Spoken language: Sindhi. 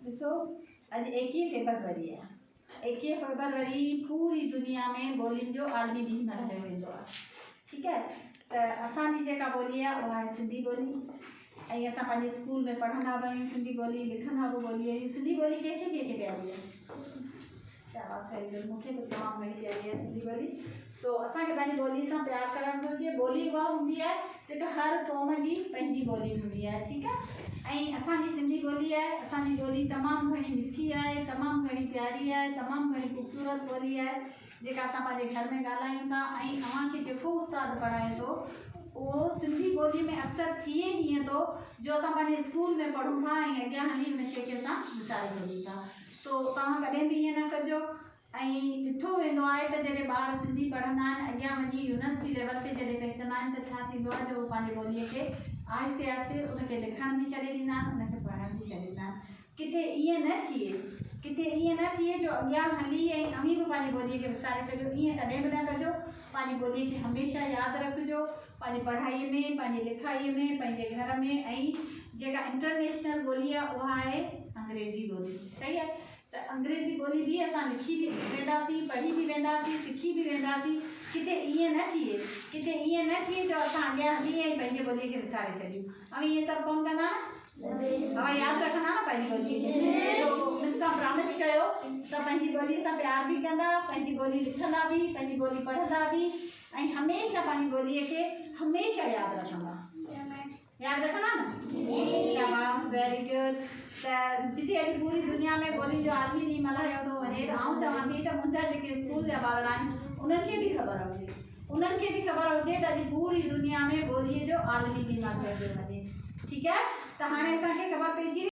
ڏسو اڄ ايڪيهه فيبروري آهي. ايڪيهه فيبروري پوري دنيا ۾ ٻولين جو عالمي ڏينهن ملهايو ويندو آهي. ٺيڪ آهي ته اسان جي جيڪا ٻولي آهي اها آهي سنڌي ٻولي ۽ اسان پنهنجي اسڪول ۾ پڙهندا به آهيون سنڌي ٻولي لکندا به ٻولي آهيون. سنڌي ٻولي ڪنهن کي ڪنهن کي پياري آهي؟ شاباس ويري گڊ مون کي به تمام گهڻي پياري آهي سنڌي ٻولي. سو اسان کي پنهنجي ٻولي سان پيار ڪرڻ گهرجي. ٻولي اها هوندي آهي جيڪا هر قوم جي پنهنجي ٻولي هوندي آهي ٺيڪ آهي ۽ اسان جي سنڌي ٻولي آهي اسان جي ٻولي تمام گهڻي مٺي آهي تمام گهڻي پياري آهي تمام گهڻي خوبصورت ٻولي آهي جيڪا اسان پنهنجي گهر ۾ ڳالهايون ٿا ۽ اوهان کي جيڪو استاد پڙهائي ٿو اهو سنڌي ٻولي ۾ اڪثر ٿئي هيئن ٿو جو اسان پنهنجي اسڪول ۾ پڙهون ٿا ۽ اڳيان هلي ان شيء کي اسان وساري ڇڏيون ٿا سو توهان ڪڏهن به ائين نه ڪجو ۽ ڏٺو ويندو آهي ته جڏهن ٻار سنڌي پڙهندا آهن اڳيان وڃي يونيورسٽي ليول تي جڏهن پهچندا آهن ته ڇا ٿيندو آهي جو هو پنهنجي ٻوليء کي آهستي آهستي ان کي لکڻ به ڇڏي ڏيندا آهن ان کي پڙهڻ به ڇڏي ڏيندا آهن ڪٿي ائين نه ٿئي ڪٿي ائين نه ٿئي جو اڳيان هلي ۽ اوهين به پنهنجي ٻوليء کي وساري ڇڏيو ائين ڪڏهن به نه ڪجو پنهنجي ٻوليء کي هميشه ياد رکجو پنهنجي پڙهائيء ۾ پنهنجي لکائيء ۾ پنهنجي گهر ۾ ۽ جيڪا انٽرنيشنل ٻولي آهي اها آهي انگريزي ٻولي صحيح آهي ته انگريزي ٻولي به اسان لکي به وينداسين پڙهي به وينداسين سکي به وينداسين ڪٿي ائين نه ٿئي ڪٿي ائين نه ٿئي جو اسان اڳيان هلي ۽ پنهنجي ٻوليء کي وساري ڇڏيون اوهين اهي سڀ ڪونه ڪندا نه اوهان ياد رکندا نه پنهنجي ٻوليء کي سو مس سان پرامس ڪيو ته پنهنجي ٻوليء سان پيار به ڪندا پنهنجي ٻولي لکندا به پنهنجي ٻولي پڙهندا به ۽ هميشه پنهنجي ٻوليء کي هميشه ياد رکندا. ياد رکندا نه؟ شاباس ويري گڊ. ته جتي اڄ پوري دنيا ۾ ٻولين جو عالمي ڏينهن ملهايو ٿو وڃي ته آئون چوان ٿي ته منهنجا جيڪي اسڪول جا ٻارڙا آهن انهن کي به خبر هجي انهن کي به خبر هجي ته اڄ پوري دنيا ۾ ٻوليء جو عالمي ڏينهن ملهايو پيو وڃي. ٺيڪ آهي ته هاڻي اسان کي خبر پئجي وئي.